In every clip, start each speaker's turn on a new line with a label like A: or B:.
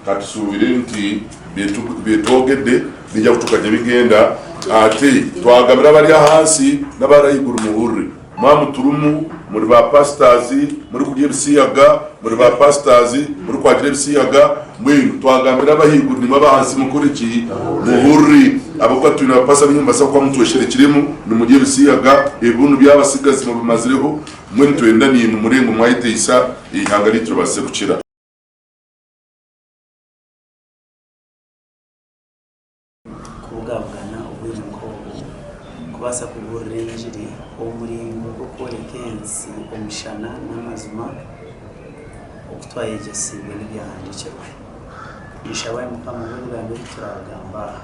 A: Katusuubire nti byetwogedde bijja kutuuka gye bigenda ate twagambira abari ahansi n'abari ahaiguru muhurire. Mwaba muturimu muri ba pastors murikurya ebisiyaga, muri ba pastors murikwagira ebisiyaga, mbwenu twagambira abahaiguru nimwe abahansi mukore ki? Muhurire. Ahabw'okuba twine ba pastor baingi nimubaasa kuba mutwesherekiremu nimurya ebisiyaga, ebibunu by'abatsigazi mubimazireho, mbwenu nitwenda naimwe murebe ngu mwayeteisa eihanga ryaitu ribaase kukira.
B: Kubugabugana obwire nk'obu kubaasa kubuurira engiri omu muringo gw'okworeka ensi omushana n'amazima oku twayegyesiibwe n'ebyahandiikirwe. Ninshaba ai Mukama ngu ebigambo ebi turaagamba aha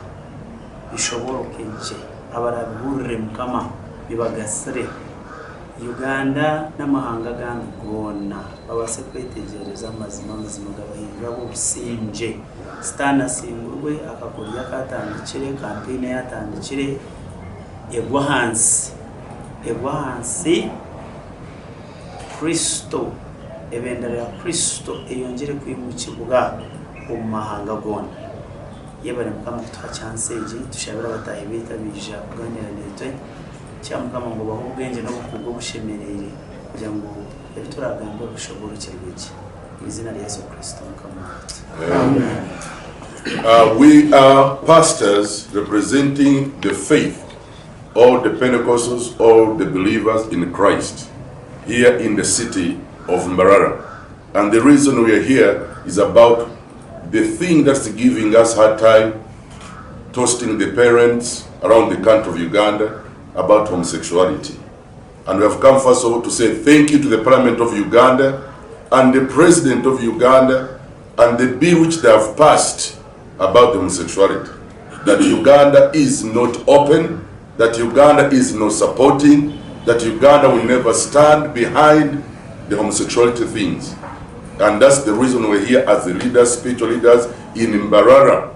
B: bishobooroke gye, abaraabihurire Mukama bibagasire. Uganda n'amahanga agandi goona babaase kwetegyereza amazima, amazima gabahindure ab'obusingye. Sitaane asingurwe, akakoryo aku atandikire, kampeyini ei atandikire egwe ahansi, egwe ahansi, Kristo, ebendera ya Kristo eyongyere kwimukibwa omu mahanga goona. Yebare Mukama kutuha chance egi, tushabire abataahi baitu abaija kugaaniira naitwe. Kya Mukama ngu obahe obwengye n'obukugu obushemereire kugira ngu ebi turagambe bishoboorokyerwe gye. Omu eiziina rya Yesu Kristo Mukama waitu.
A: Amen. We are pastors representing the faith, all the Pentecostals, all the believers in Christ here in the city of Mbarara. And the reason we are here is about the thing that's giving us hard time, toasting the parents around the country of Uganda about homosexuality. And we have come first of all to say thank you to the Parliament of Uganda and the President of Uganda and the bill which they have passed about homosexuality. That Uganda is not open, that Uganda is not supporting, that Uganda will never stand behind the homosexuality things. And that's the reason we're here as the leaders, spiritual leaders in Mbarara,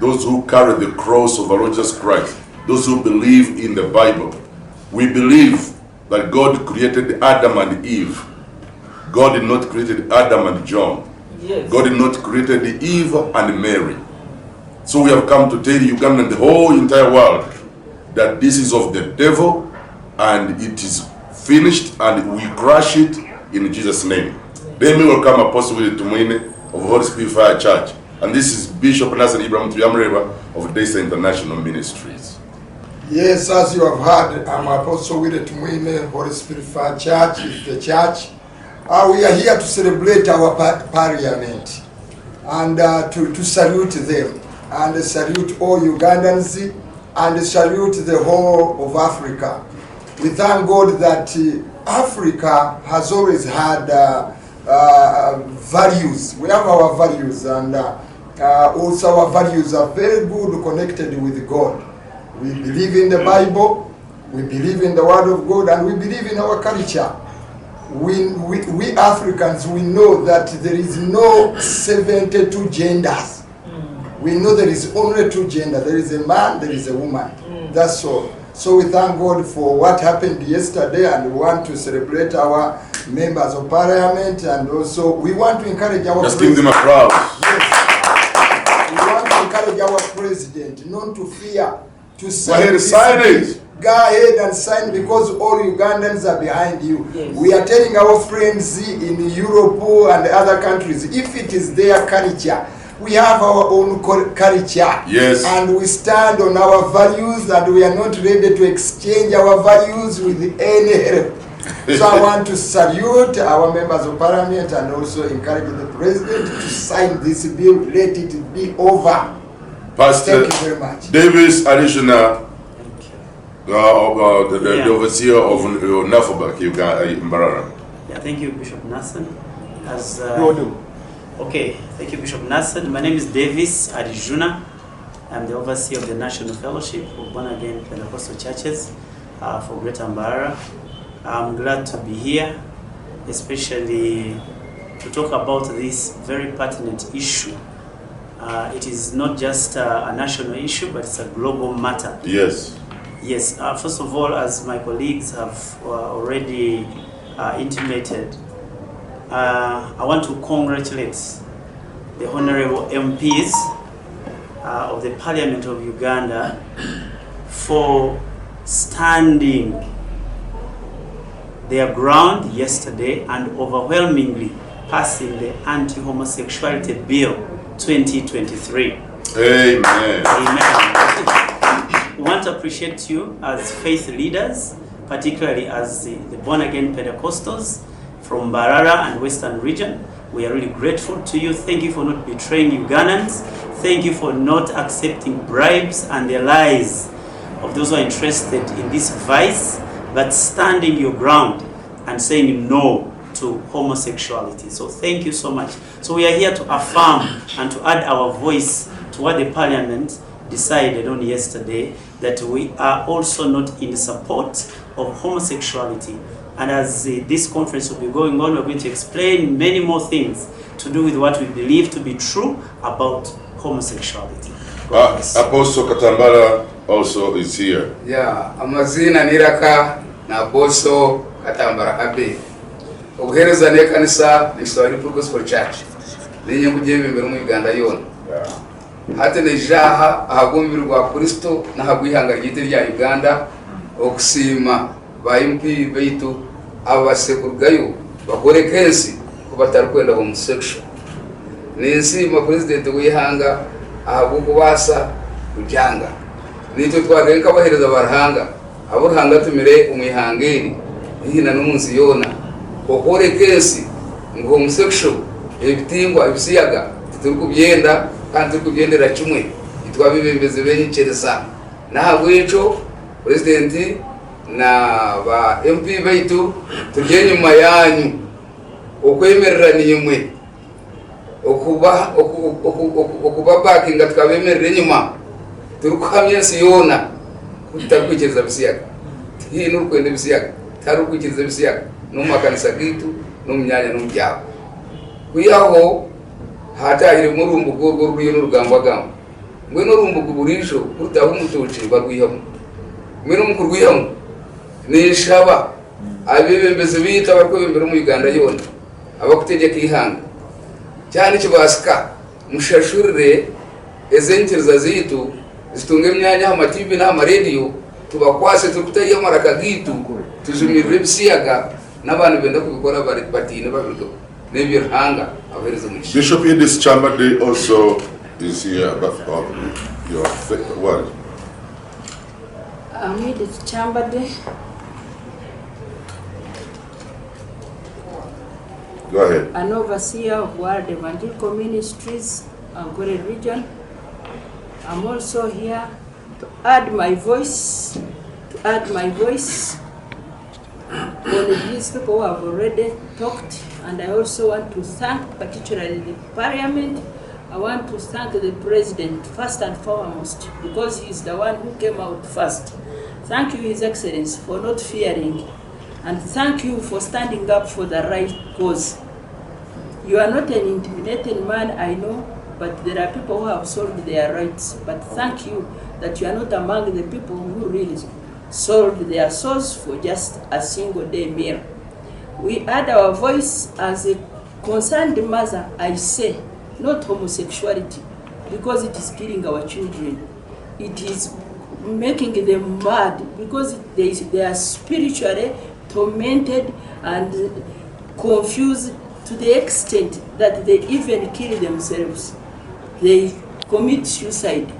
A: those who carry the cross of our Lord Jesus Christ, those who believe in the Bible. We believe that God created Adam and Eve. God did not create Adam and John.
C: Yes.
A: God did not create Eve and Mary. So we have come to tell Uganda and the whole entire world that this is of the devil and it is finished and we crush it in Jesus' name. Let me welcome Apostle Willie Tumwine of Holy Spirit Fire Church. And this is Bishop Nathan Ibrahim Turyamureeba of Daystar International Ministries.
D: Yes, as you have heard, I'm Apostle Willie Tumwine, Holy Spirit Fire Church is the church. We are here to celebrate our parliament and to salute them and salute all Ugandans and salute the whole of Africa. We thank God that Africa has always had values. We have our values, and also our values are very good connected with God. We believe in the Bible, we believe in the Word of God, and we believe in our culture. We Africans, we know that there is no 72 genders. We know there is only two genders. There is a man, there is a woman. That's all. So we thank God for what happened yesterday, and we want to celebrate our members of parliament, and also we want to encourage our
A: Just give them a applause.
D: Yes. We want to encourage our president not to fear to sign.
A: Go ahead and
D: this
A: sign
D: bill.
A: it.
D: Go ahead and sign, because all Ugandans are behind you.
C: Yes.
D: We are telling our friends in Europe and other countries, if it is their culture, we have our own culture.
A: Yes.
D: And we stand on our values, and we are not ready to exchange our values with any help. So I want to salute our members of parliament and also encourage the president to sign this bill. Let it be over.
A: Pastor
D: Thank you very much.
A: Davis Arishina,
B: Thank you.
A: the overseer of Nafobak, Uganda, Mbarara.
B: Yeah, thank you, Bishop Nathan. Okay, thank you, Bishop Nathan. My name is Davis Arijuna. I'm the overseer of the National Fellowship of Born Again Pentecostal Churches for Greater Mbarara. I'm glad to be here, especially to talk about this very pertinent issue. It is not just a national issue, but it's a global matter.
A: Yes.
B: Yes. First of all, as my colleagues have already intimated, I want to congratulate the Honorable MPs of the Parliament of Uganda for standing their ground yesterday and overwhelmingly passing the Anti-Homosexuality Bill 2023.
A: Amen.
B: Amen. We want to appreciate you as faith leaders, particularly as the born-again Pentecostals from Mbarara and Western region. We are really grateful to you. Thank you for not betraying Ugandans. Thank you for not accepting bribes and the lies of those who are interested in this vice, but standing your ground and saying no to homosexuality. So thank you so much. So we are here to affirm and to add our voice to what the parliament decided on yesterday, that we are also not in support of homosexuality. And as this conference will be going on, we're going to explain many more things to do with what we believe to be true about homosexuality. God bless.
A: Apostle Katambara also is here.
C: Yeah, amazina niraka na Apostle Katambara Abe. Obuheereza n'ekanisa Kiswahili Full Gospel Church. Ninye nkugyebembera omu Uganda yoona. Hati naija aha ahabw'omubiri gwa Kristo n'ahabw'eihanga ryaitu erya Uganda okusiima ba MP baitu ababasize kurugayo bakoreka ensi ku batarikwenda homosexual. Ninsiima Purezidenti w'eihanga ahabw'okubaasa kugyanga. Naitwe twarugayo nk'abaheereza ba Ruhanga abu Ruhanga atumire omu ihanga eri haihi na n'omu nsi yoona okworeka ensi ngu homosexual, ebitingwa, ebisiyaga titurikubyenda kandi titurikubyendera kimwe itwe abeebembezi b'enyikiriza. N'ahabw'ekyo Purezidenti na ba MP baitu turi enyima yaanyu okwemerera naimwe. Okubabakinga tukabemerera enyima turikuhamya ensi yoona ku tutarikwikiriza bisiyaga. Tihaine orikwenda ebisiyaga, tihariho orikwikiriza ebisiyaga n'omu makanisa gaitu, n'omu myanya n'omu byaro. Kwihaho haatahiremu orumbuga orwo oruriyo nirugambwagambwa. Mbwenu orumbuga buriijo ku rutaaha omu rutookye barwihamu. Mbwenu omu kurwihamu ninshaba abeebembezi baitu abarikwebembera omu Uganda yoona, Abakutegyeka eihanga. Kyaba nikibaasika, mushashurire ezi enyikiriza zaitu zitunge emyanya aha matiivi n'aha marediyo, tubakwase turikutayo amaraka gaitu, tujumirire ebisiyaga n'abandi nibenda kubikora batiine babirugeho. N'ebyo Ruhanga abaheereze omugisha.
A: Bishop Edith Kyambadde also is here but your word.
E: I'm Edith Kyambadde.
A: Go ahead.
E: An overseer of World Evangelical Ministries, Ankole region. I'm also here to add my voice, to add my voice on these people who have already talked. And I also want to thank particularly the parliament. I want to thank the president first and foremost, because he's the one who came out first. Thank you, His Excellency, for not fearing. And thank you for standing up for the right cause. You are not an intimidating man, I know, but there are people who have sold their rights. But thank you that you are not among the people who really sold their souls for just a single day meal. We add our voice as a concerned mother, I say, not homosexuality, because it is killing our children. It is making them mad because they are spiritually tormented and confused to the extent that they even kill themselves. They commit suicide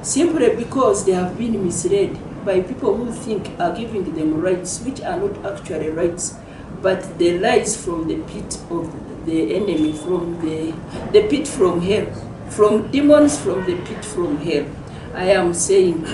E: simply because they have been misled by people who think are giving them rights which are not actually rights, but the lies from the pit of the enemy, from the pit from hell, from demons from the pit from hell. I am saying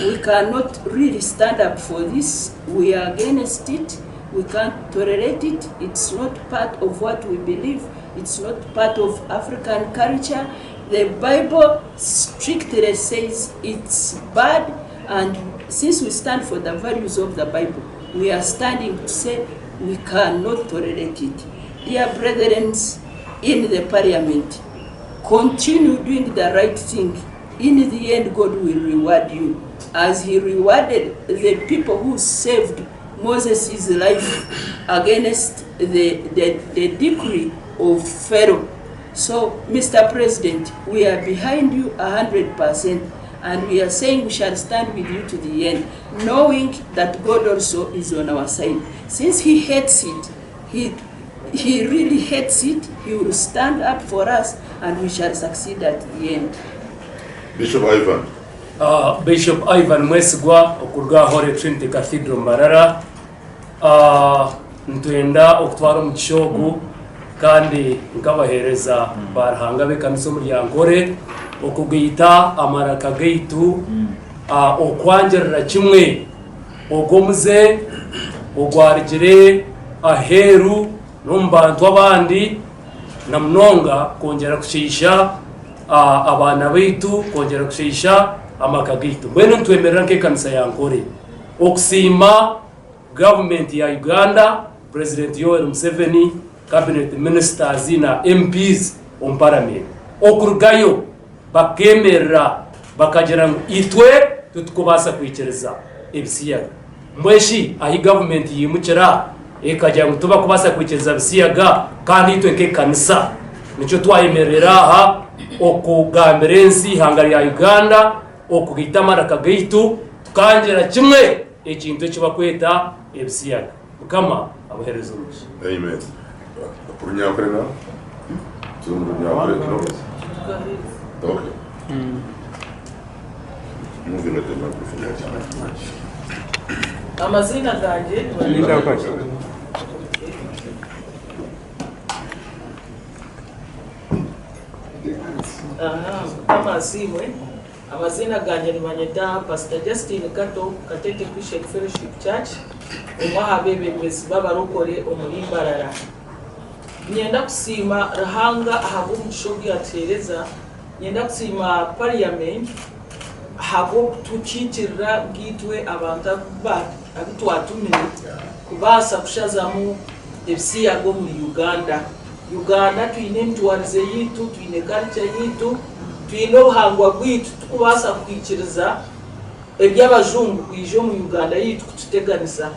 E: we cannot really stand up for this. We are against it. We can't tolerate it. It's not part of what we believe. It's not part of African culture. The Bible strictly says it's bad, and since we stand for the values of the Bible, we are standing to say we cannot tolerate it. Dear brethren in the parliament, continue doing the right thing. In the end, God will reward you, as he rewarded the people who saved Moses' life against the decree of Pharaoh. So Mister President we are behind you 100% and we are saying we shall stand with you to the end knowing that God also is on our side. Since he hates it, he, he really hates it, he will stand up for us and we shall succeed at the end.
A: Bishop Ivan.
F: Bishop Ivan Mwesigwa okuruga aha Holy Trinity Cathedral Mbarara. Nitwenda okutwara omugisha ogu kandi nk'abaheereza ba Ruhanga ab'ekanisa omuri Ankole okugaita amaraka gaitu okwangirira kimwe ogwo omuze ogwarugire aheeru n'omu bantu abandi na munonga kwongyera kushiisha abaana baitu, kwongyera kushiisha amaka gaitu. Mbwenu nitwemerera nk'ekanisa ya Ankole okusiima Gavumenti ya Uganda, Purezidenti Yoweri Museveni, Cabinet Ministers na MPs omu Paramenti okurugayo bakemerera bakagira ngu itwe titukubaasa kwikiriza ebisiyaga. Mbwenu shi ahi gavumenti yimukira ekagira ngu tibakubaasa kwikiriza bisiyaga kandi itwe nk'ekanisa nikyo twayemerera aha okugambira ensi eihanga rya Uganda okugaita amaraka gaitu tukangira kimwe ekintu eki bakweta ebisiyaga. Mukama abahereze omugisha.
A: Amen. Runyankore na? Turi mu Runyankore, no? Okay. Moving at the microphone.
G: Amazina gangye Aha, Mukama asiimwe. Amaziina gangye nibanyeta Pastor Justine Kato, Katete Christian Fellowship Church, omwe aha beebembezi b'abarokore omuri Mbarara. Niinyenda kusiima Ruhanga ahabw'omugisha ogu yaatuheereza. Niinyenda kusiima Parliament ahabw'okutukiikirira nkaitwe abantu abu twatumire kubaasa kushazamu ebisiyaga omuri Uganda. Uganda twine emitwarize yaitu, twine culture yaitu, twine obuhangwa bwaitu titukubaasa kwikiriza eby'abajungu kwija omu Uganda yaitu kututeganisa.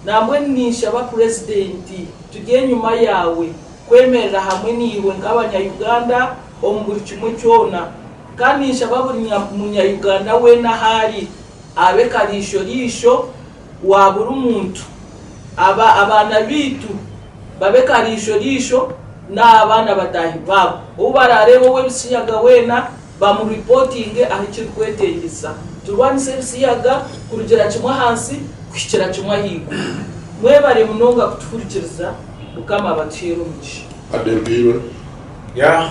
G: Nambwenu ninshaba Purezidenti turi enyima yaawe kwemerera hamwe naiwe nk'abanya Uganda omu buri kimwe kyona. Kandi ninshaba buri munya Uganda weena ahu ari abe kariisho riisho wa buri muntu. Aba abaana baitu babe kariisho riisho n'abaana bataahi baabo. Ou baraareebe ow'ebisiyaga weena bamuripotinge ahu kirikwetengyesa. Turwanise ebisiyaga kurugira kimwe ahansi kuhikira kimwe ahaiguru. Mwebare munonga kutuhurikiriza. Mukama abatuheere omugisha.
A: Adempiirwe.
H: Ya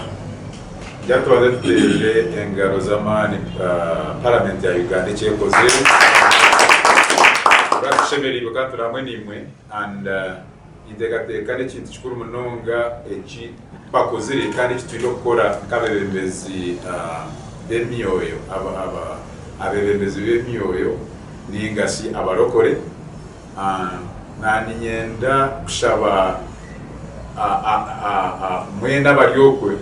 H: Tubanze tuteerere engaro z'amaani Paramenti ya Uganda eki ekozire. Tukaba tushemereirwe kandi turi hamwe naimwe and ninteekateeka n'ekintu kikuru munonga eki bakozire kandi eki twine kukora nk'abeebembezi b'emyoyo, abeebembezi b'emyoyo nainga shi abarokore. Naaniinyenda kushaba mwena abari okwe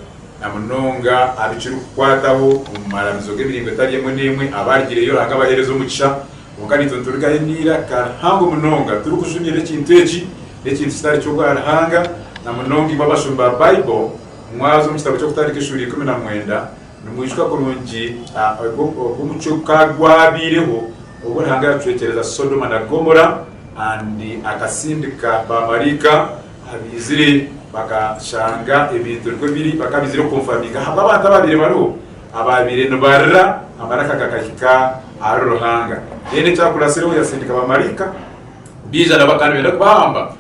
H: na munonga abu kirikukwataho omu maramizo g'emiringo etari emwe n'emwe abaarigireyo Ruhanga abaheereze omugisha. Kwonka naitwe niturugayo n'eiraka rihango munonga turikujumirira ekintu eki n'ekintu kitari ky'obwaruhanga na munonga imwe abashomi ba Bible mwaza omu kitabo ky'Okutandika eshuura 19 nimwijuka kurungi ogu omucwe ka gwabaireho obu Ruhanga yacwekyereza Sodoma na Gomora and akasindika baamaraika abaizire bakashanga ebintu nikwo biri bakaba baizire kukonfaminga ahabw'abantu abaabaire bariho abaabaire nibarira amaraka gakahika ahari Ruhanga. Then ekyakuratsireho yasindika baamaraika baija nabo bakaba nibenda kubahamba.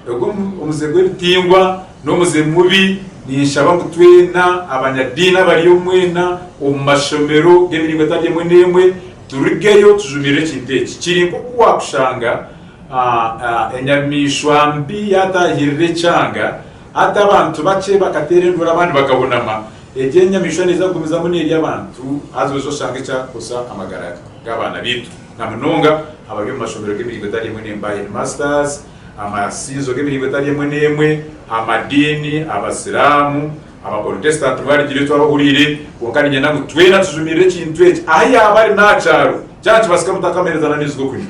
H: Ogwo omuze gw'ebitingwa n'omuze mubi. Ninshaba ngu twena abanyadiini abariyo mwena omu mashomero g'emiringo etari emwe n'emwe turugeyo tujumirire ekintu eki. Kiri nk'oku waakushanga enyamaishwa mbi yaataahirira ekyanga, hati abantu bakye bakateera enduuru abandi bakahunama, egyo enyamaishwa neeza kugumizamu neerya abantu haza oze oshange ekyakukosa amagara g'abaana baitu na munonga abari omu mashomero g'emiringo etari emwe n'emwe ba headmasters, amasinzo g'emiringo etari emwe n'emwe, amadiini, Abasiraamu, Abaporotesitanti mwarigire twabahuriire, kwonka niinyenda ngu twena tujumirire ekintu eki. Ahu yaaba ari n'aha kyaro. Kyaba nikibaasika mutakamuheereza n'amaizi g'okunywa.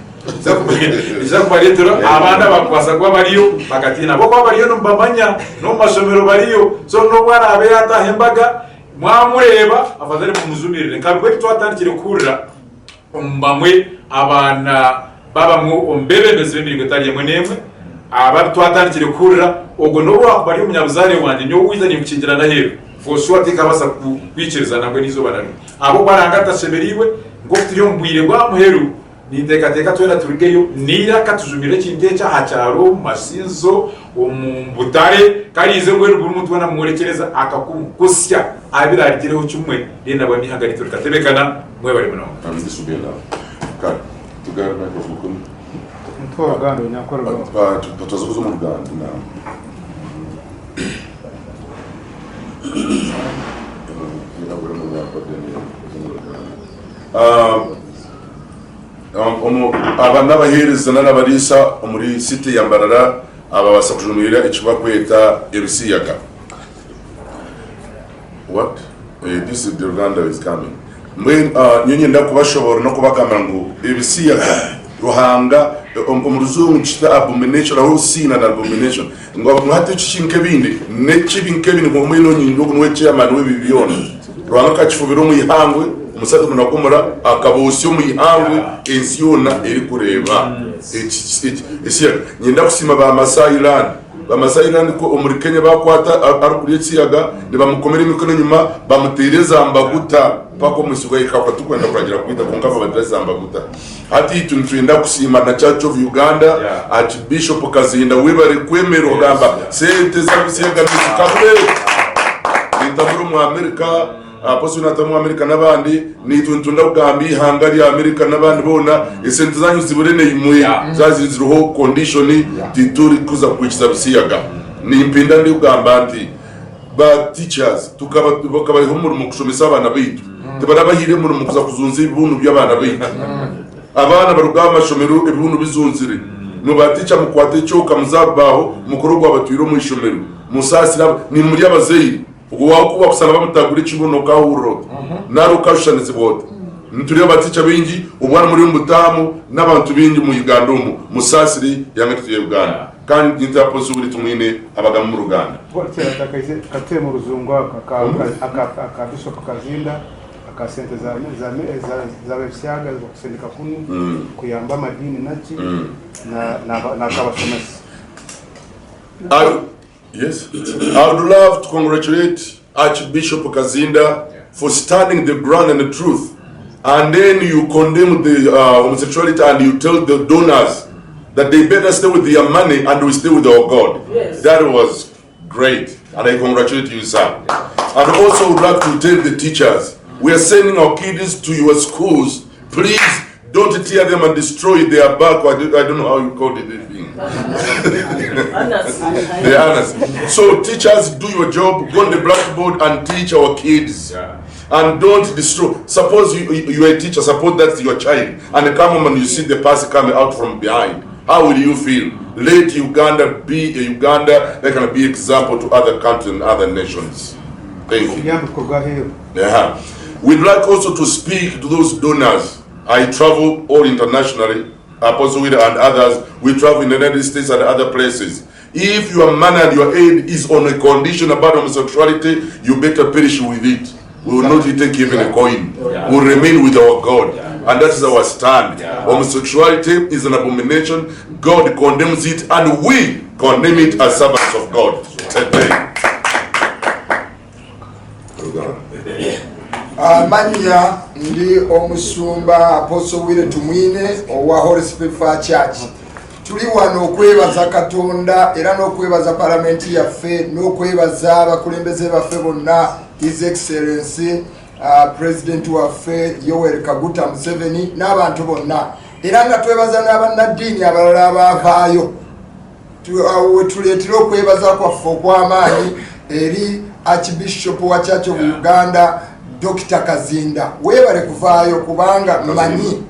H: Nikiza kubareetera abandi abakubaasa kuba bariyo bakatiina. Ahabw'okuba bariyo nimubamanya, n'omu mashomero bariyo. So n'obu araabe yaataaha embaga, mwamureeba, afadhali mumujumirire. Nka bimwe ebi twatandikire kuhurira omu bamwe abaana b'abamwe omu beebembezi b'emiringo etari emwe n'emwe, aba abu twatandikire kuhurira, ogwo n'obu waakuba ari omunyabuzaare wangye, nyowe waija ninkukingira n'aheeru. For sure tinkabaasa kukwikiriza nangwa n'eizooba na rimwe. Ahabw'okuba Ruhanga atashemereirwe, nk'oku turi omu bwire bw'aha muheru, ninteekateeka twena turugeyo n'eiraka tujumirire ekintu eki aha kyaro, omu masinzizo, omu butare, kariize mbwenu buri muntu weena mumworekyereza akakumu kusya aha birarugireho kimwe, then nabwo n'eihanga ryaitu rikatebekana. Mwebare munonga.
A: And this will be enough. Kare, tugarure microphone kunu.
I: Omutwe w'oruganda Orunyankore rwona.
A: Twaza kuza omu Ruganda now. Aba n'abaheereza n'abariisa omuri city ya Mbarara ababaasa kujumirira eki barikweta ebisiyaga. What? Eh, this is the Rwanda is coming. Mbwenu ah, nyowe nyenda kubashoboorora n'okubagambira ngu ebisiyaga Ruhanga omu omu rujungu nikita abomination hariho sin and abomination ngu ngu hati ekiki nk'ebindi n'ekibi nk'ebindi ngu mbwenu onyine ogu niwe chairman w'ebibi byona Ruhanga akakifubira omu ihangwe omu Sodom na Gomora akaboosya omu ihangwe ensi yoona erikureeba eki eki ekisiyaga nyenda kusiima ba Masai land Ba Masai land ku omuri Kenya bakwata arikurya ekiyaga nibamukomera emikono enyima bamuteire eza mbaguta paka omwitsyo gwahika akaba turikwenda kuragira kwita kwonka babatira eza mbaguta. Hati itwe nitwenda kusiima na Church of Uganda Archbishop Kazinda webare kwemera ogamba sente z'ebisiyaga nizikabure nintamura omu America Apostle natamu omu America n'abandi naitwe nitwenda kugamba eihanga rya America n'abandi boona esente zanyu zibure naimwe zaba ziri ziriho condition tituri kuza kuhikisa bisiyaga. Nimpinda ndikugamba nti ba teachers tukaba bakabaha omurimo kushomesa abaana baitu tibarabahaire omurimo kuza kuzunza ebibunu by'abaana baitu. Abaana baruga aha mashomero ebibunu bizunzire. Imwe ba teacher mukwate ekyoka muze aha rubaaho mukore ogwabatwire omu ishomero musaasire aba nimuri abazaire. Ogwo waakuba kusanga bamutagura ekibuno okahurira ota? Nari okashushanizibwa ota? Nitureeba batica baingi obwana muri omu butaamu n'abantu baingi omu Uganda omu. Musaasire eihanga ryaitu rya Uganda. Kandi nitwe Apostle Willy Tumwine abagamba omu Ruganda.
I: Katuhe mu ruzungu aka aka Bishop Kazinda aka sente za za bebisyaga ezibakusindika kunu kuyamba amadiini naki na akabashomesa.
A: Yes. I would love to congratulate Archbishop Kazinda for standing the ground and the truth. And then you condemn the uh, homosexuality and you tell the donors that they better stay with their money and we stay with our God.
G: Yes.
A: That was great. And I congratulate you, sir. And also would like to tell the teachers, we are sending our kids to your schools. Please don't tear them and destroy their back. I don't, I don't know how you call it. The thing. The anus. So teachers, do your job. Go on the blackboard and teach our kids.
H: Yeah.
A: And don't destroy. Suppose you, you, you're a teacher, suppose that's your child, and they come home and you see the person coming out from behind. How will you feel? Let Uganda be a Uganda that can be example to other countries and other nations. Thank you.
I: Ebyambiko bwaheeru.
A: Yeah. We'd like also to speak to those donors. I travel all internationally, Apostle Willie and others. We travel in the United States and other places. If your money and your aid is on a condition about homosexuality, you better perish with it. We will not take even a coin. We will remain with our God. And that is our stand. Homosexuality is an abomination. God condemns it, and we condemn it as servants of God. Today.
D: Amannya ndi omusumba Apostle Willy Tumwine owa Holy Spirit Fire Church. Tuli wano okwebaza Katonda era n'okwebaza palamenti yaffe n'okwebaza abakulembeze baffe bonna His Excellency uh, President waffe Yoweri Kaguta Museveni n'abantu bonna era nga twebaza n'abannaddiini abalala abaavaayo Awo wetuleetera okwebaza kwaffe okw'amaanyi eri Archbishop wa Church of Uganda Dokita Kazinda weebale kuvaayo kubanga mmanyi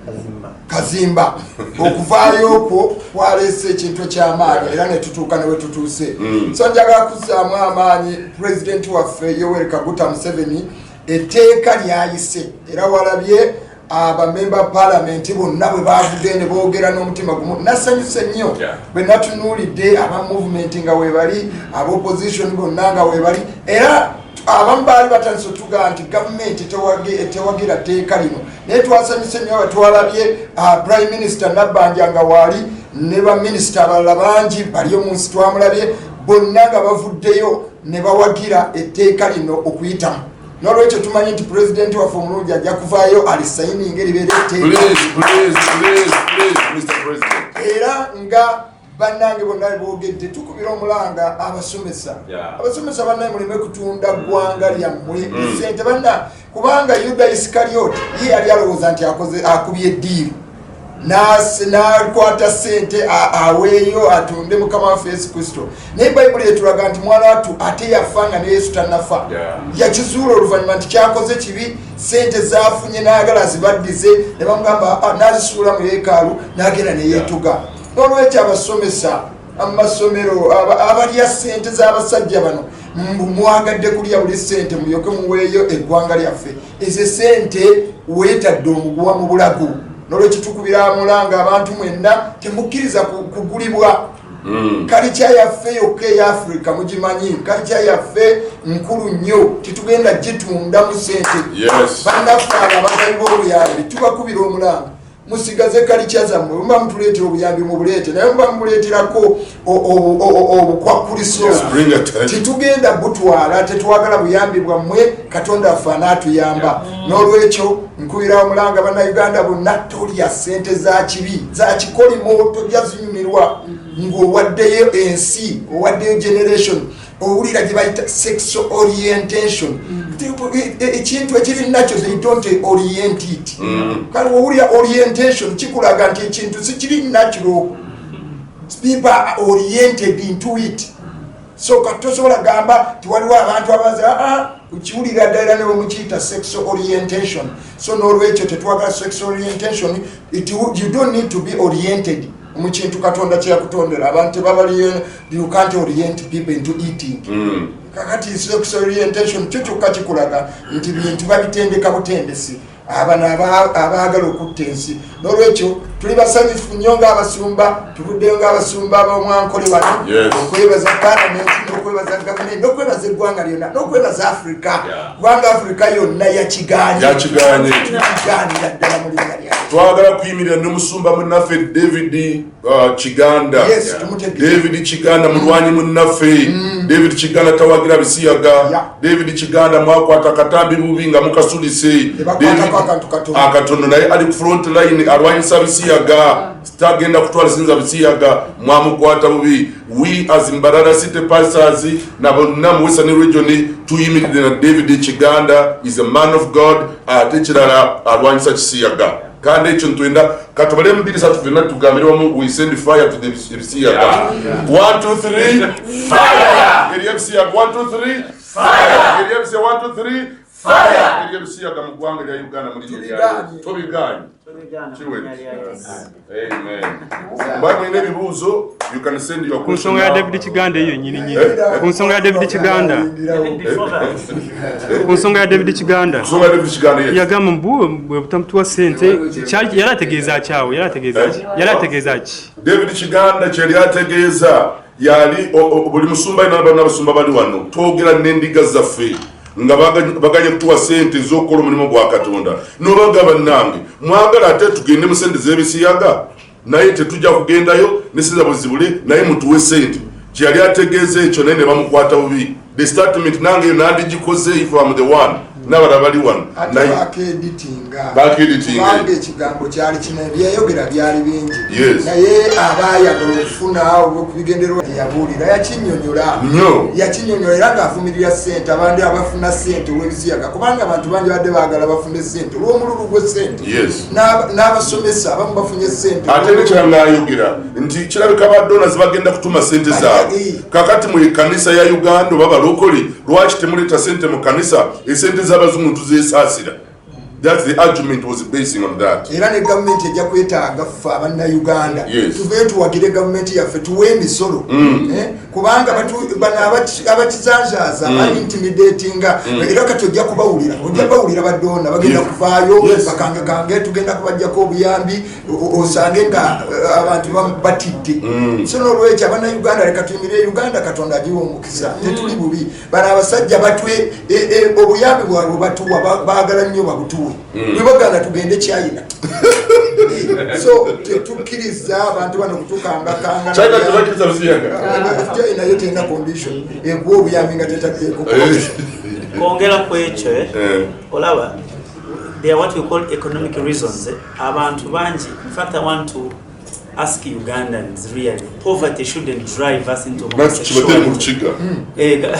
D: Kazimba okuvaayo okwo kwaleese ekintu eky'amaanyi era ne tutuuka ne wetutuuse. So njagala kuzzaamu amaanyi Pulezidenti waffe Yoweri Kaguta Museveni etteeka lyayise era walabye. Abamemba ba Palamenti bonna bwe baavuddeyo ne boogera n'omutima gumu, nasanyuse nnyo bwe natunuulidde aba movement nga weebali, aba opposition bonna nga weebali, era abamu baali batandise otugamba nti gavumenti tewagira tteeka lino, naye twasanyuse nnyo nga twalabye ah, Prime Minister Nabbanja nga waali ne baminisita abalala bangi bali omu nsi twamulabye bonna nga bavuddeyo ne bawagira etteeka lino okuyitamu. Nolwekyo tumanyi nti pulezidenti waffe omulungi ajja kuvaayo alisayininga eribeera etteeka era nga bannange bonna beboogedde tukubira omulanga abasomesa abasomesa bannange muleme kutunda ggwanga lyammwe mm. sente banna kubanga yuda isikarioti ye yali alowooza nti akoze akubye eddiiru n'akwata sente aweeyo atunde mukama waffe yesu kristo naye bayibuli etulaga nti mwana wattu ate yafa nga ne yesu tanafa yakizuula oluvannyuma nti kyakoze kibi sente zafunye n'ayagala azibaddize ne bamugamba ah, n'azisuula mu yeekaalu n'agenda neyeetuga nolwekyo abasomesa amasomero abalya sente z'abasajja bano mbu mwagadde kulya buli sente mulyoke muweeyo eggwanga lyaffe ezo sente weetadde omuguwa mu bulago nolwekyo tukubira mulanga abantu mwenna temukkiriza kugulibwa mm. kalikya yaffe yokka eya afirika mugimanyi kalikya yaffe nkulu nnyo tetugenda gitundamu sente bannaffe abo abagabi b'obuyambi tubakubira omulanga musigaze kalikya zammwe muba mutuleetera obuyambi mubuleete naye muba mubuleeterako obukwakuliso tetugenda butwala tetwagala buyambi bwammwe katonda affe anaatuyamba n'olwekyo nkubira omulanga bannayuganda bonna tolya sente za kibi za kikolimo tojja zinyumirwa ng'owaddeyo ensi owaddeyo generation owulira gye bayita sexual orientation mm. e, e, ekintu ekiri nakyo they don't orient it mm. kale owulira orientation kikulaga nti ekintu sikiri natural people are oriented into it so kati tosobola gamba ti waliwo abantu abazi aa ah, ah, ukiwulira ddala ne bwemukiyita sexual orientation so n'olwekyo tetwagala sexual orientation it, you don't need to be oriented mu kintu katonda kyeyakutondera abantu tebabali you can't orient people into eating mm. kakati sexual orientation kyo kyokka kikulaga nti bintu babitendeka butendesi abano abaagala okutta ensi n'olwekyo tuli basanyufu nnyo ng'abasumba tuvuddeyo ng'abasumba ab'omwankole wano okwebaza palamenti n'okwebaza gavumenti n'okwebaza eggwanga lyonna n'okwebaza afirika kubanga afirika yonna yakigaanye yakigaanira ddala mu linnya lya
A: twagala kuyimirira ne musumba munnaffe david uh, kiganda
D: yes,
A: david kiganda mulwanyi munnaffe mm. david kiganda tawagira bisiyaga
D: yeah.
A: david kiganda mwakwata katambi bubi nga mukasulise akatono naye ali ku front line alwanyisa bisiyaga tagenda kutwala sinza bisiyaga mwamukwata bubi we as mbarara city pastors na bonna mu western region tuyimiridde na david kiganda is a man of god ate kirala alwanyisa kisiyaga kandi ekyo ntwenda katubale mubiri satu fena tugambire wamu we send fire to the ebisiyaga 1 2 3 fire eri ebisiyaga 1 2 3 fire eri ebisiyaga 1 2 3 fire eri ebisiyaga mu ggwanga lya uganda mu linnya lya Yesu. Tobigaanye mba mulina ebibuuzo you can send your
J: ku nsonga ya david kiganda eyo nyini nyini eh? ku nsonga ya david kiganda ku nsonga ya david kiganda yagamba mbu bwe butamutuwa sente yali ategeeza ki awo yali ategeeza ki yali ategeeza ki
A: david kiganda kyeyali ategeeza yali buli musumba yina n'abasumba bali wano twogera n'endiga zaffe nga baganye kutuwa sente ez'okukola omulimu gwa katonda nobaga bannange mwagala ate tugende mu sente z'ebisiyaga naye tetujja kugendayo nesinza bwezibule naye mutuwe sente kyeyali ategeeza ekyo naye ne bamukwata bubi the statement nange eyo nandigikoze if am the one nabala bali wano
D: bakeditinga ekigambo kyali kino byeyayogera byali bingi naye abayagala okufuna olwokubigenderwa yabuulira yakinyonyola yakinyonyola era ngaavumirira sente abandi abafuna sente olwebisiyaga kubanga abantu bangi badde bagala bafune sente olwomululu gwesente n'abasomesa abamu bafunye sente
A: ate nekira ngaayogera nti kirabika ba donors bagenda kutuma sente zaabwe kakati mu ekanisa ya uganda oba balokole lwaki temuleeta sente mu kanisa esente z'abazungu tuzesaasira. That's the argument was basing on that.
D: Era ne gavumenti ejja kwetaaga ffe abannayuganda tuveeyo tuwagire gavumenti yaffe tuwe emisolo mm. eh? kubanga bano abakizanzaaza mm. baintimidatinga mm. era kati ojja kubawulira ojja bawulira badoona bagenda kuvaayo bakangekange tugenda kubajjako obuyambi osange nga eh, abantu batidde so nolwekyo abannayuganda leka tuyimirire uganda katonda agiwa omukisa tetuli bubi Bano abasajja batwe e, e, obuyambi bwabwe batuwa bagala nnyo babutuwe mm. bwebagala tugende China so tetukkiriza abantu bano kutukangakanga China yo terina condition ekuwa obuyambi nga tetaddeko
B: eh. kwongera ku ekyo eh, eh. olaba there are what we call economic reasons abantu bangi in fact i want to ask Ugandans really poverty shouldn't drive us into homosexuality hmm. eh,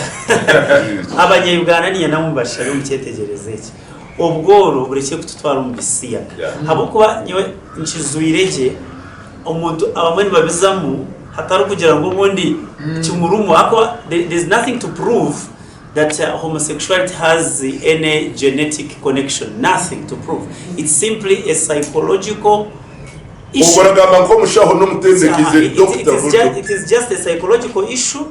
B: abanyayuganda niyo namwe bashabe mukyetegereze eki obworo burekye kututwara omu bisiyaga habwokuba nyowe nkizwire gye omuntu abamwe nibabizamu hatari kugira ngu obundi hmm. kimurumu ahakuba there's nothing to prove that uh, homosexuality has any genetic connection nothing to prove it's simply a psychological
A: Obwo aragamba nk'omushaho n'omutendeki
B: doctor. It is just a psychological issue.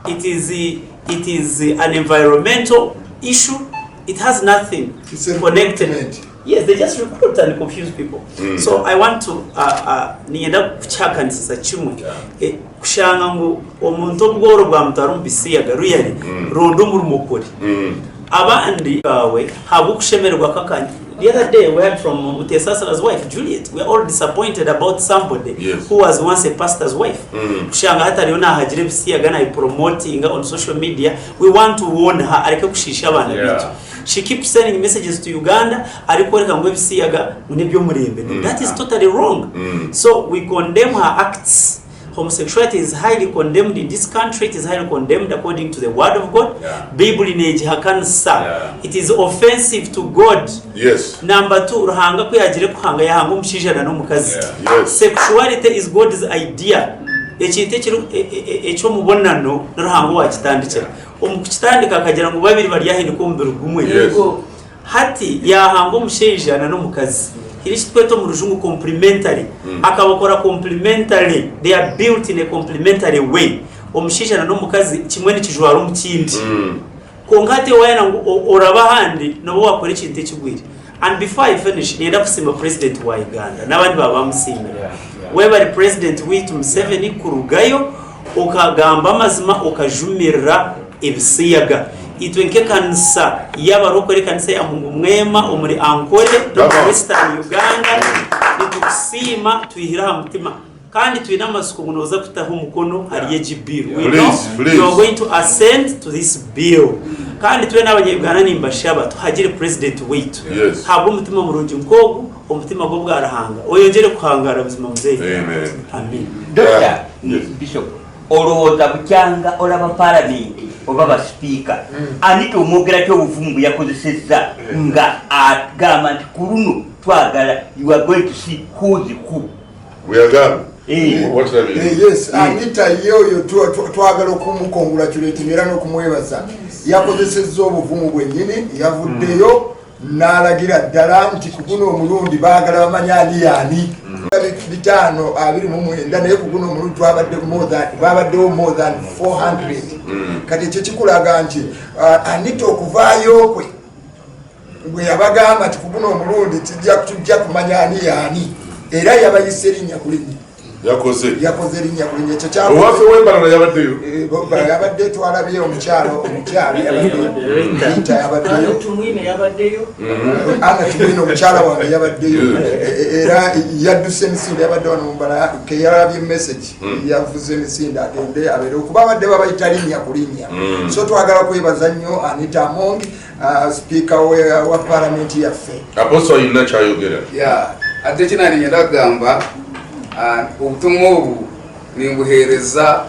B: It is, it is an environmental issue. It has nothing connected. Yes, they just recruit and confuse people. Mm. So I want to uh, uh, ninyenda kukihakanisiza kimwe eh, kushanga ngu omuntu obworo bwamutwara omu bisiyaga really mm. ronda omurimo okore mm. Abandi baawe habw'okushemererwa kakanye. The other day we heard from Mutesasira's wife Juliet, we are all disappointed about somebody
A: Yes.
B: who was once a pastor's wife. Kushanga hati ariyo nahagira ebisiyaga nabipromotinga on social media, we want to warn her areke kushiisha abaana
H: Yeah.
B: baitu. She keeps sending messages to Uganda arikworeka ngu ebisiyaga ngu n'eby'omurembe. No, that is totally wrong. So we condemn her acts. Homosexuality is highly condemned in this country, it is highly condemned according to the word of God.
H: Yeah.
B: Baibuli negihakanisa.
H: Yeah.
B: It is offensive to God.
A: Yes.
B: Number two, Ruhanga ku yagire kuhanga yahanga omushaija na n'omukazi.
A: Yeah. Yes.
B: Sexuality is God's idea. Ekintu ekiri e- e- e- eky'omubonano ni Ruhanga owakitandikira. Omu kukitandika akagira ngu babiri baryahinduka omubiri gumwe.
A: Yes.
B: Hati yaahanga omushaija na n'omukazi. Hine eki turikweta omu rujungu complementary. Akabakora complementary, they are built in a complementary way. Omushaija na n'omukazi kimwe nikijwara omu kindi. Kwonka hati waayenda ngu orabe ahandi nooba waakora ekintu ekigwire. And before I finish, niinyenda kusiima President wa Uganda n'abandi baaba bamusiimire. Webare President waitu Museveni kurugayo okagamba amazima okajumirira ebisiyaga. Itwe nk'ekanisa y'abarokore ekanisa ya Mungu Mwema omuri Ankole n'omuri Western Uganda nitukusiima twihire aha mutima kandi twine amatsiko ngu nooza kutaho omukono ahari egi bill. We know
A: Please, please.
B: you are going to assent to this bill. Kandi twena abanya-Uganda nimbashaba tuhagire president waitu
A: Yes.
B: ahabw'omutima murungi nk'ogu, omutima gw'obwaruhanga. Oyongyere kuhangaara buzima muzeeyi.
A: Amen.
B: Amiina.
K: Dokita,
A: Yes.
K: Bishop, Olowooza bukyanga olaba palamenti oba ba sipiika Anita omwogera ki obuvumu bweyakozesezza nga agamba nti kuluno twagala you are going to see who's who.
A: Bweyagamba.
K: Eh.
A: What does that mean?
D: Eh, yes anita ye oyo twagala okumukongulaculating era n'okumwebaza yakozesezza obuvumu bwennyini yavuddeyo N'alagira ddala nti ku guno omulundi baagala bamanye ani y'ani. 529 naye ku guno omulundi twabadde more than babaddewo more than 400 mm. Kati ekyo kikulaga nti uh, Anita okuvaayo kwe bwe yabagamba nti ku guno omulundi tujja kumanya ani y'ani era yabayise erinnya ku linnya
A: yakoze
D: yakoze erinnya ku linnya ekyo
A: owaffe wembalala yabaddeyo
D: eh, yabadde twalabye omukyalo omukyalo yabaddeyo yabaddeyo
G: tumwine yabaddeyo
D: mm-hmm. ana tumwine omukyala wange yabaddeyo eh, eh, era yadduse emisinde yabadde wano mumbala keyalabye message mm. yavuze emisinde agende abeere okuba abadde babayita linnya ku linnya mm. so twagala kwebaza nnyo anita among uh, sipiika wa palamenti yaffe
A: apostle alina kyayogera
C: ate ekinaninyenda kugamba ah, obutumwa obu nimbuheereza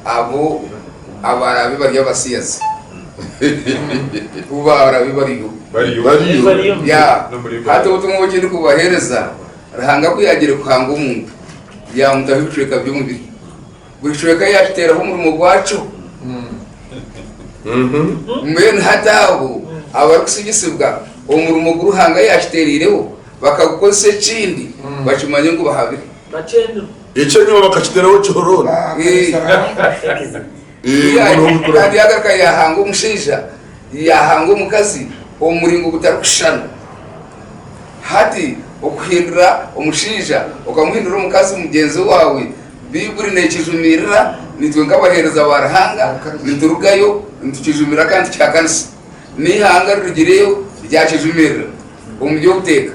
C: abo abarabe bari abasiyazi kuba abarabe bariyo
A: bariyo
C: ya hati obutumwa obu ndikubaheereza Ruhanga ku yaagire kuhanga omuntu yaamutaho ebicweka by'omubiri buri kicweka yaakiteeraho omurimo gwakyo mbwenu hati abo abarikusigisibwa. Omurimo ogu Ruhanga yaakitereireho bakagukozesa ekindi, bakimanye ngu bahabire.
A: Eky'enyima bakakiteraho kihorooni.
C: Kandi yaagaruka yaahanga omushaija, yaahanga omukazi omu muringo gutarikushushana. Hati okuhindura omushaija okamuhindura omukazi mugyenzi waawe, Baiburi neekijumirira, naitwe nk'abaheereza ba Ruhanga niturugayo nitukijumirira kandi tukihakanisa. N'eihanga rirugireyo ryakijumirira omu by'obuteeka.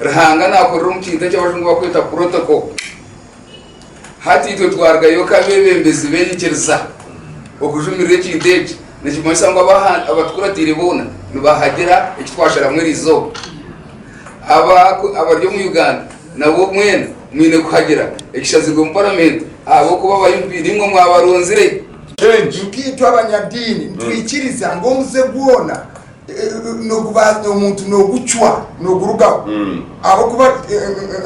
C: Ruhanga naakorera omu kintu eki abajungu barikweta protocol. Hati itwe twarugayo nk'abeebembezi b'enyikiriza okujumirira ekintu eki, nikimanyisa ngu abatukuratiire boona nibahagira eki twasharamu eri izooba. Abari omu Uganda nabo mwena mwine kuhagira ekishazirwe omu paramenti ahabw'okuba aba MP niimwe mwabaronzire.
D: Nkaitwe abanyadiini nitwikiriza ngu omuze gwona omuntu nogucwa nogurugaho ahabw'okuba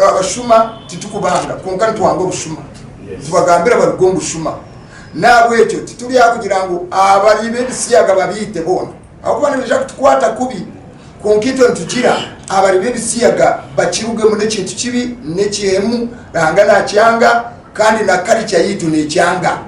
D: abashuma titukubanga kwonka nitwanga obushuma nitubagambira baruge omu bushuma nahabwekyo tituri aha kugira ngu abari b'ebisiyaga babiite boona ahabw'okuba nibaija kutukwata kubi kwonka itwe nitugira abari b'ebisiyaga bakirugemu n'ekintu kibi n'ekihemu Ruhanga nakyanga kandi na culture yaitu nekyanga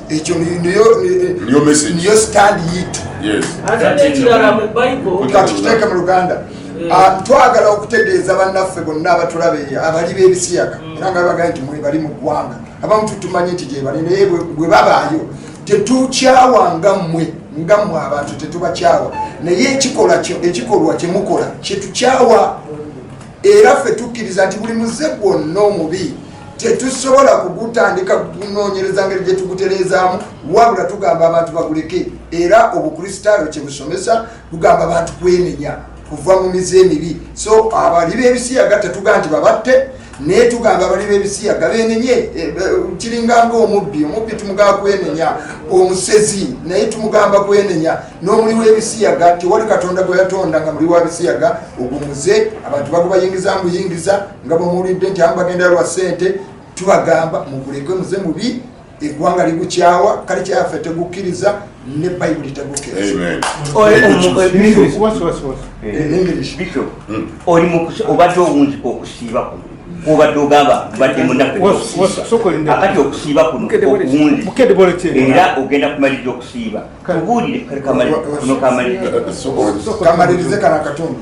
D: ekyo
A: Niyo message.
D: niyo stand yaitu.
A: Yes.
G: Ate n'ekirala mu Bible.
D: Ka tukiteeke mu Luganda. Ah, twagala okutegeeza bannaffe bonna abatulaba eyo abali b'ebisiyaga era nga bagambye nti mwebali mu ggwanga abamu tutumanyi nti gyebali naye bwe babaayo tetukyawa nga mmwe nga mmwe abantu tetubakyawa naye ekikolwa ekikolwa kyemukola kyetukyawa Era ffe tukkiriza nti buli muze gwonna omubi tetusobola kugutandika kunoonyereza ngeri gye tugutereezaamu, wabula tugamba abantu baguleke. Era Obukristaayo kye busomesa, bugamba abantu kwenenya kuva mu mize emibi. So abali b'ebisiyaga tetugamba nti babatte, naye tugamba abali b'ebisiyaga beenenye. Eh, kiringa ng'omubbi, omubbi tumugamba kwenenya, omusezi naye tumugamba kwenenya. N'omuli w'ebisiyaga tewali Katonda gwe yatonda nga muli wa bisiyaga. Ogwo muze abantu bagubayingiza mubuyingiza nga bwemuwulidde nti abamu bagenda lwa ssente. Tubagamba muguleke muze mubi, eggwanga ligukyawa, kalica yaffe tegukkiriza ne Bayibuli tegukkiriza.
K: Obadde owunzika okusiiba kuno kwobadde ogamba mbadde munaku akati okusiiba kuno okuwunzika era ogenda kumaliriza okusiiba tubuulire
D: kamalirize kano akatundu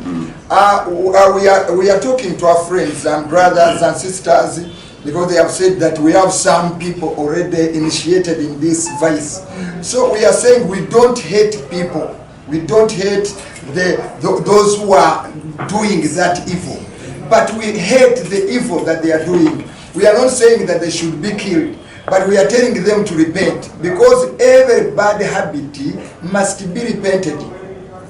D: ah, ah, we are talking to our friends and brothers and sisters because they have said that we have some people already initiated in this vice so we are saying we don't hate people we don't hate the, the, those who are doing that evil but we hate the evil that they are doing we are not saying that they should be killed But we are telling them to repent because every bad habit must be repented.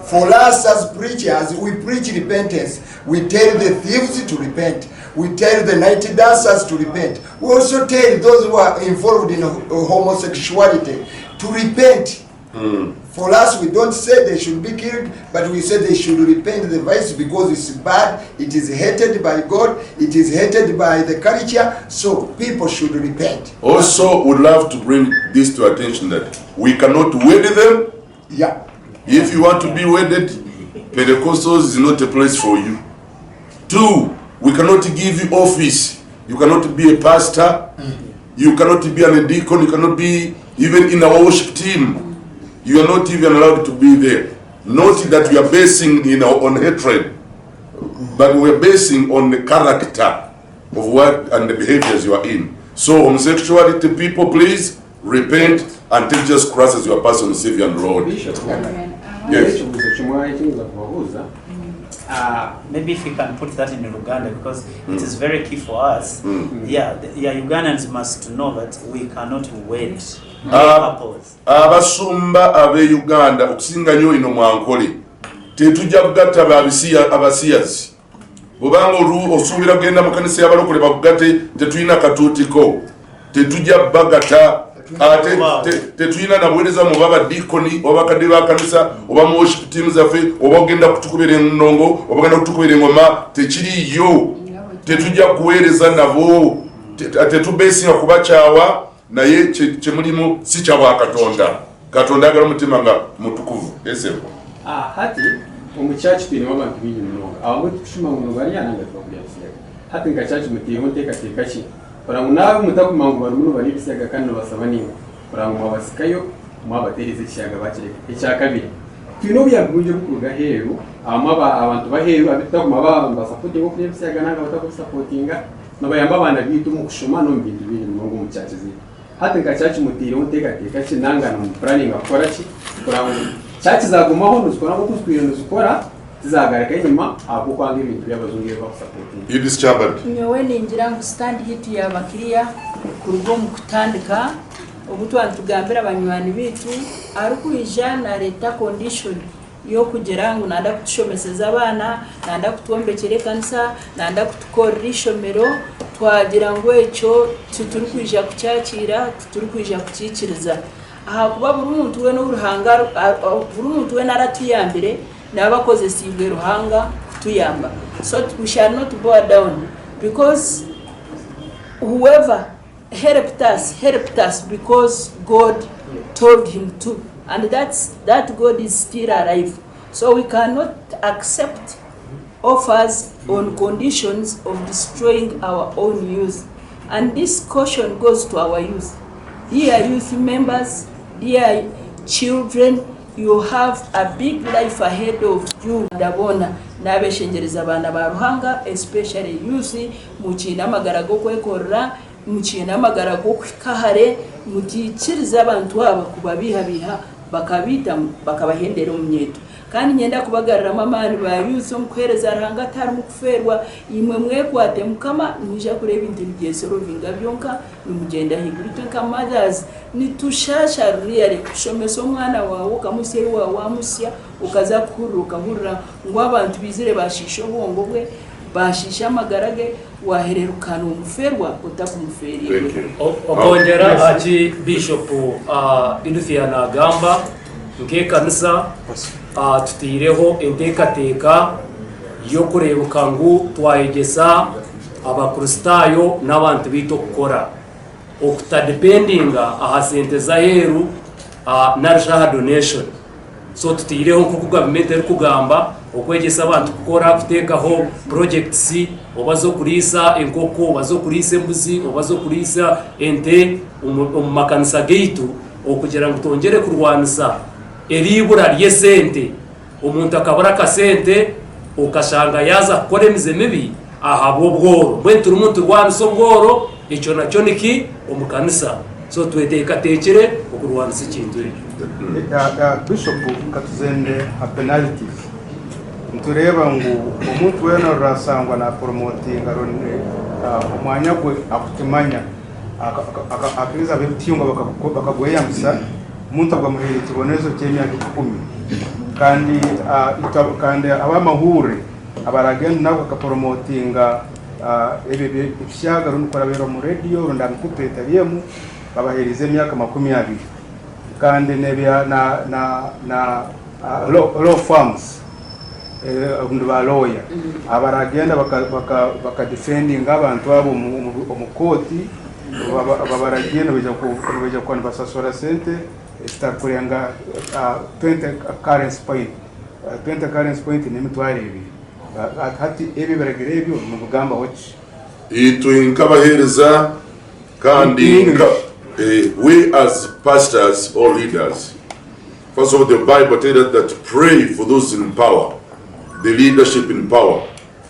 D: For us as preachers, we preach repentance. We tell the thieves to repent. We tell the night dancers to repent. We also tell those who are involved in homosexuality to repent. For us, we don't say they should be killed, but we say they should repent the vice because it's bad, it is hated by God, it is hated by the culture, so people should repent.
A: Also, would love to bring this to attention that we cannot wed them.
D: Yeah.
A: If you want to be wedded, Pentecostals is not a place for you. Two, we cannot give you office. You cannot be a pastor. You cannot be an deacon. You cannot be even in our worship team. You are not even allowed to be there. Not that we are basing in our, on hatred, but we are basing on the character of what and the behaviors you are in. So homosexuality people, please repent and take Jesus Christ as your personal Savior and Lord. Yes.
L: Ekibuuzo kimwe ekinza kubabuuza
B: Maybe if you can put that in Luganda because it is very key for us. Yeah, yeah, Ugandans must know that we cannot wed couples.
A: Abasumba ab'e Uganda okusinga nnyo ino mwankole tetujja kugatta abasiyazi bwobanga osuubira kugenda mu kanisa y'abalokole bakugate tetulina katuutiko tetujja bagata ate tetulina nabuweereza mu oba badikoni oba bakadde ba kanisa oba mu worship team zaffe oba ogenda kutukubira ennongo oba ogenda kutukubira engoma tekiriiyo tetujja kuweereza nabo tetubesinga kubakyawa naye kyemulimu si kya bwakatonda katonda agala omutima nga mutukuvu esebo
L: ah, hati. Omu church twinemu abantu baingi munonga abamwe tikushuma ngu nibarya nanga tibakurya bisiyaga. Hati nka church muteireho nteekateeka ki kureba ngu naabo mutakumanya ngu barimu nibarya ebisiyaga kandi nibasaba naimwe kureba ngu mwabasikayo mwabateereza ekisiyaga bakireka. Ekyakabiri, twine obuyambi bwingi oburikuruga aheeru abamwe abantu b'aheeru abu tutakumanya baaba nibasapotinga okurya ebisiyaga nanga batakubisapotinga nibayamba abaana baitu omu kushoma n'omu bintu bingi munonga omu church zaitu. Hati nka church muteireho nteekateeka ki nanga nimupuraninga kukora ki kureba ngu church zagumaho nizikora nk'oku zitwire nizikora tizagaruka enyima ahabw'okwanga ebintu by'abajungu ebi bakusapotinga.
A: Edith Kyambadde.
E: Nyowe ningira ngu stand yitu yaaba clear kuruga omu kutandika obu twaba nitugambira banywani baitu arikwija nareeta condition y'okugira ngu nanda kutushomeseza abaana, nanda kutwombekyera ekanisa, nanda kutukorera eishomero, twagira ngu ekyo titurikwija kukyakiira, titurikwija kukiikiriza ahakuba buri muntu weena ou Ruhanga buri muntu weena aratuyambire naaba akozesiibwe Ruhanga kutuyamba so we shall not bow down because whoever helped us helped us because God told him to and that's that God is still alive so we cannot accept offers on conditions of destroying our own youth and this caution goes to our youth dear youth members dear children you have a big life ahead of you ndabona nabeshengyereza baana ba Ruhanga especially youth Mukiine amagara g'okwekorera, mukiine amagara g'okuhika hare, mutaikiriza abantu aba kubabeihabeiha bakabaita bakabahendera omu nyeeto. Kandi niinyenda kubagaruramu amaani ba youth omu kuheereza Ruhanga tiharimu kufeerwa, imwe mwekwate Mukama nimwija kureeba ebintu nibyesorovinga byonka nimugyenda ahaiguru. Itwe nka mothers nitushaasha really kushomesa omwana waawe okamuhitsya ei waaba waamuhitsya okaza kuhurira okahurira ngu abantu baizire baashiisha obwongo bwe, Baashiisha amagara ge, waahereruka noomufeerwa otakumufeereirwe.
F: Okwongyera aha ki Biishopu Edith naagamba, nk'ekanisa tutaireho enteekateeka y'okureebeka ngu twayegyesa Abakristaayo n'abantu baitu okukora, okutadipendinga aha sente z'aheeru narishi aha donation. So tutaireho nk'oku gavumenti erikugamba okwegyesa abantu kukora, kuteekaho projects oba z'okuriisa enkoko, oba z'okuriisa embuzi, oba z'okuriisa ente omu makanisa gaitu okugira ngu twongyere kurwanisa eriibura ry'esente. Omuntu akabura akasente okashanga yaaza kukora emize mibi ahabw'obworo. Mbwenu turimu niturwanisa obworo, ekyo nakyo niki omu kanisa. So tweteekateekire okurwanisa ekintu ekyo.
I: Bishop katuzende aha penalties nitureeba ngu omuntu weena orasangwa na promotinga omwanya gwe akukimanya akiriza ab'ebitingwa bakagweyambisa omuntu ogwo amuhaire ekibonerezo ky'emyaka ekikumi kandi kandi ab'amahuurire abaragenda nabo bakaporomotinga ebyo ebisyaga rundi kurabira omu rediyo rundi aha mikutu etari emwe babaheereza emyaka 20 kandi n'ebya na na na law firms rundi ba lawyer abaragenda bakadifendinga abantu abo omu kooti babaragiire nibaija kuba nibasasura sente ezitarikurenga 20 currency point. 20 currency point n'emitwaro ebiri. Hati ebi ebiragiro ebyo nibigambaho ki?
A: Itwe nk'abaheereza kandi nka we as pastors or leaders, first of all the Bible tells us that pray for those in power, the leadership in power.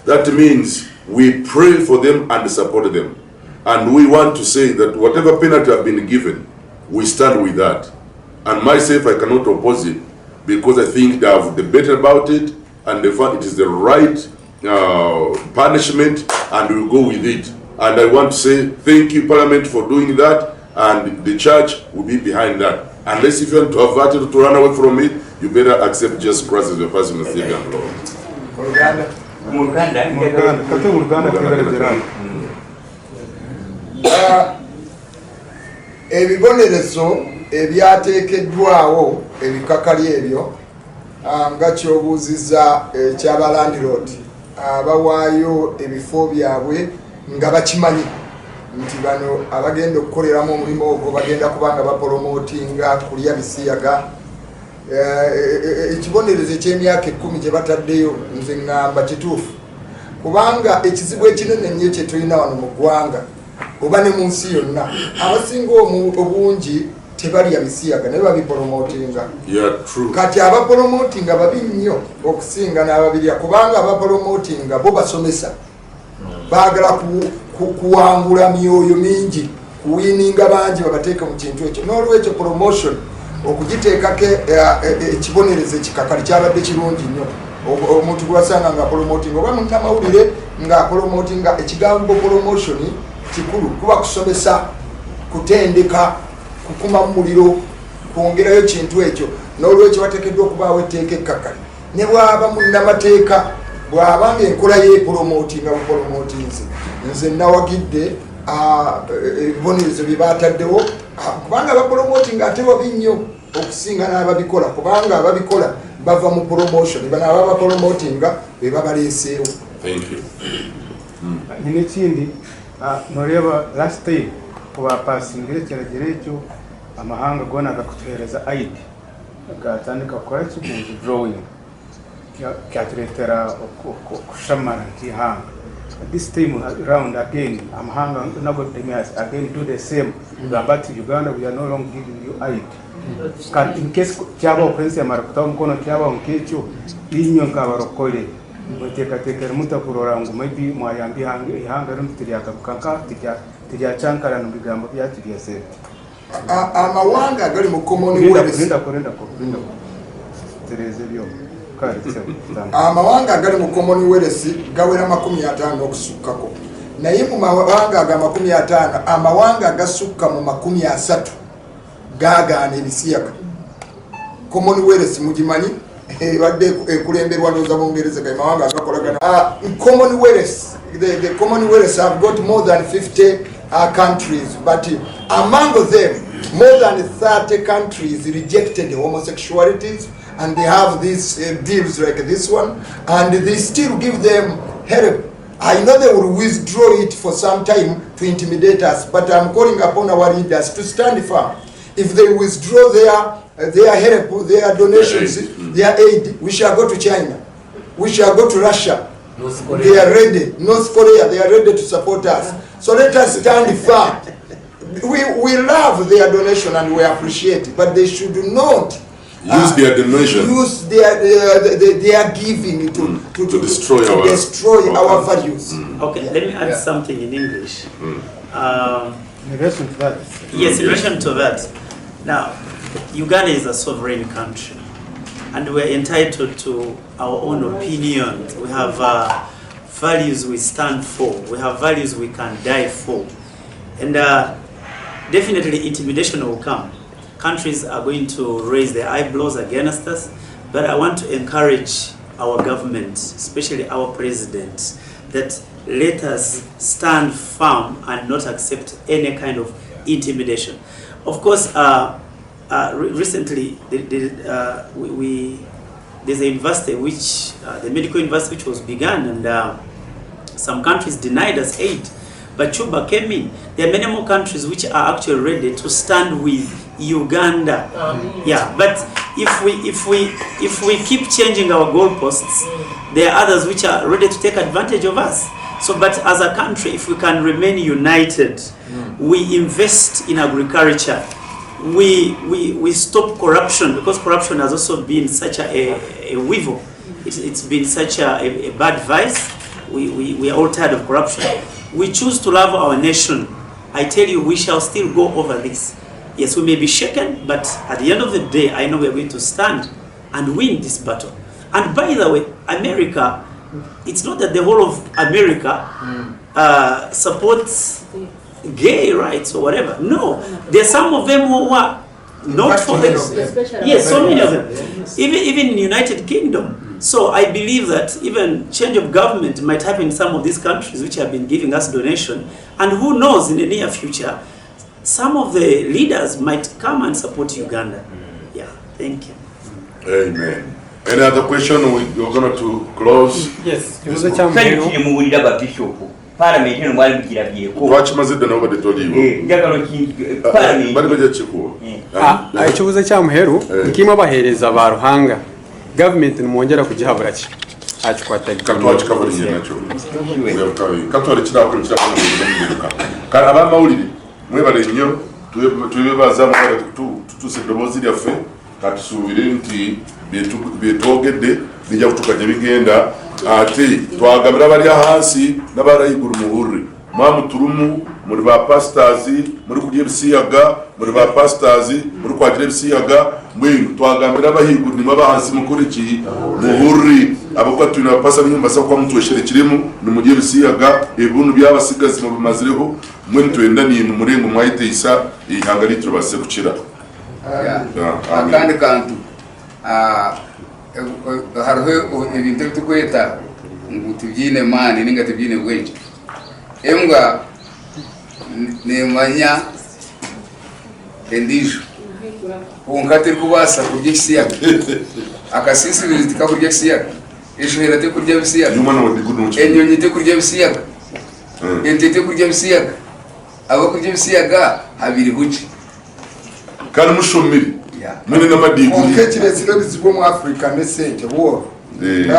A: That means we pray for them and support them. And we want to say that whatever penalty have been given, we stand with that. And myself, I cannot oppose it because I think they have debated about it and they found it is the right punishment and we go with it. And I want to say thank you, Parliament, for doing that, and the church will be behind that. Unless if you want to avert it, to run away from it, you better accept Jesus Christ as your personal Savior and Lord.
K: Mu Luganda.
I: Mu Luganda, kate mu Luganda twebale Gerard.
D: Ah, ebibonerezo ebyateekeddwawo ebikakali ebyo ah, nga kyobuuziza ekyaba landlord abawaayo ebifo byabwe nga bakimanyi nti bano abagenda okukoleramu omulimu ogwo bagenda kuba nga bapolomotinga kulya bisiyaga. Eh, ekibonerezo eky'emyaka ekkumi gye bataddeyo nze ŋŋamba kituufu kubanga ekizibu ekinene nnyo kye tulina wano mu ggwanga oba ne mu nsi yonna abasinga obungi tebalya bisiyaga naye babipolomotinga kati abapolomotinga babi nnyo okusinga n'ababirya kubanga abapolomotinga bo basomesa baagala kuwangula myoyo mingi kuwininga bangi babateeke mu kintu ekyo n'olwekyo promotion okugiteekako eh, eh, ekibonerezo ekikakali kyabadde kirungi nnyo omuntu gwewasanga nga promoting oba munnamawulire nga promotinga ekigambo promotion kikulu kuba kusomesa kutendeka kukuma mumuliro kwongerayo kintu ekyo n'olwekyo bateekeddwa okubaawo etteeka ekkakali ne bwaba munnamateeka bw'aba nga enkola ye epolomootinga bupolomootinzi nze nawagidde ebibonerezo bye bataddewo kubanga bapolomootinga ate babi nnyo okusinga n'ababikola kubanga ababikola bava mu promotion bano ababapolomotinga be babaleeseewo.
I: Nyine ekindi noreeba last time kubapasingire ekiragiro ekyo amahanga goona gakutuhereza aid. Gaatandika kukora ki? Ku withdrawing. Kyatureetera okushamara nk'eihanga. This time round again amahanga nago they may again do the same kugamba ati Uganda we are no longer giving you aid. Kati in case kyabaho president yamara kutaho omukono kyabaho nk'ekyo, inywe nk'abarokore mweteekateekere muta kurora ngu maybe mwayamba eihanga rinu tiryagaruka nka tiryacankarana omu bigambo byakyo bya sente?
D: Amawanga agali mu Commonwealth Amawanga agali mu Commonwealth gawera 50 okusukkako naye mu mawanga ago 50 amawanga agasukka mu 30 gaagaana ebisiyaga. Commonwealth mugimanyi ebadde ekulemberwa ndowooza Bungereza ge mawanga agakolagana. Ah, Commonwealth, the Commonwealth have got more than 50 countries but among them more than 30 countries rejected homosexualities and they have these deals like this one and they still give them help. I know they will withdraw it for some time to intimidate us, but I'm calling upon our leaders to stand firm. If they withdraw their help, their donations, their aid, we shall go to China. We shall go to Russia.
F: North
D: They are ready. North Korea, they are ready to support us. So let us stand firm. We love their donation and we appreciate it, but they should not
A: use their donation.
D: Use their giving
A: to destroy
D: to destroy our values.
B: Okay, let me add something in English.
I: In relation to that.
B: Yes, in relation to that. Now, Uganda is a sovereign country, and we're entitled to our own opinion. We have values we stand for. We have values we can die for. And definitely intimidation will come. Countries are going to raise their eyebrows against us, but I want to encourage our government, especially our president, that let us stand firm and not accept any kind of intimidation. Of course, recently there's a university which, the medical university which was begun, and some countries denied us aid, but Cuba came in. There are many more countries which are actually ready to stand with Uganda. Yeah, but if we keep changing our goalposts, there are others which are ready to take advantage of us. But as a country, if we can remain united, we invest in agriculture, we stop corruption, because corruption has also been such a weevil. It's been such a bad vice. We are all tired of corruption. We choose to love our nation. I tell you, we shall still go over this. Yes, we may be shaken, but at the end of the day, I know we are going to stand and win this battle. And by the way, America, it's not that the whole of America supports gay rights. No, there are some of them who are not for this. Yes, so many of them. Even in the United Kingdom. So I believe that even change of government might happen in some of these countries which have been giving us donation. And who knows, in the near future, some of the leaders might come and support Uganda. Yeah, thank you.
A: Amen. Any other question? We're going to close.
J: Yes.
A: This
K: Thank you, muwulira ba bishop. Paramenti eno mwali mugirabyeko.
A: Twakimaze dda nabo badde toliiwo.
K: Eh, njagala oki paramenti.
A: Bali bajja kikuwa.
L: Ah, ekibuuzo ekya muheru nkaimwe abaheereza ba Ruhanga gavumenti nimwongyera kugihabura ki aha kikwatagaine
A: Katwakikavaringe nakyo. Katwarekire aho kuri Kare abamawulire mwebale nnyo twebaza mwebale kututuusa eddoboozi lyaffe katusuubire nti byetwogedde bijja kutuuka gye bigenda ate twagambira abali ahansi n'abari ahaiguru muhurire mwamuturumu muri ba pastors muri kurya ebisiyaga muri ba pastors muri kwagira ebisiyaga mbwenu twagambira abahaiguru nimwe abahansi mukore ki muhurire ahabw'okuba twine abapasita baingi nimubaasa kuba mutwesherekiremu nimurya ebisiyaga ebibunu by'abasigazi mubimazireho mbwenu nitwenda naimwe murebe ngu mwayeteisa eihanga ryaitu ribaase kukira.
C: Akandi kantu, hariho ebintu ebi turikweta ngu tibyine maani ninga tibyine bwengye. Embwa neemanya endiijo kwonka terikubaasa kurya ekisiyaga. Akasiisibiri tikakurya ekisiyaga, eshohera tekurya bisiyaga, enyonyi tekurya bisiyaga, ente tekurya bisiyaga. Abakurya ebisiyaga habaireho ki?
A: Kandi mushomire, mwine n'amadiguri.
D: Kwonka ekireetsire ebizibu omu Africa n'esente bworo.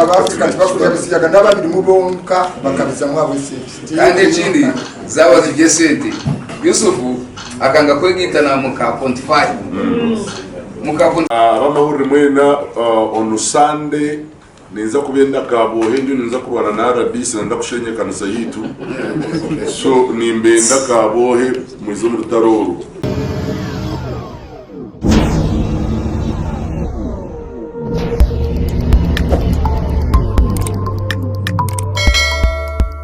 D: Aba Africa tibakurya bisiyaga n'ababirimu bonka bakabizamu ahabw'esente.
C: Kandi ekindi zaaba ziri esente. Yusufu akanga kwegaita na muka Potifari. Muka Potifari.
A: Abamahurire mwena onu Sunday Ninza kubenda Kabwohe ndiyo ninza kurwana na rdc nanda kushenya ekanisa yitu so nimbenda Kabwohe mwize omu rutaro oru.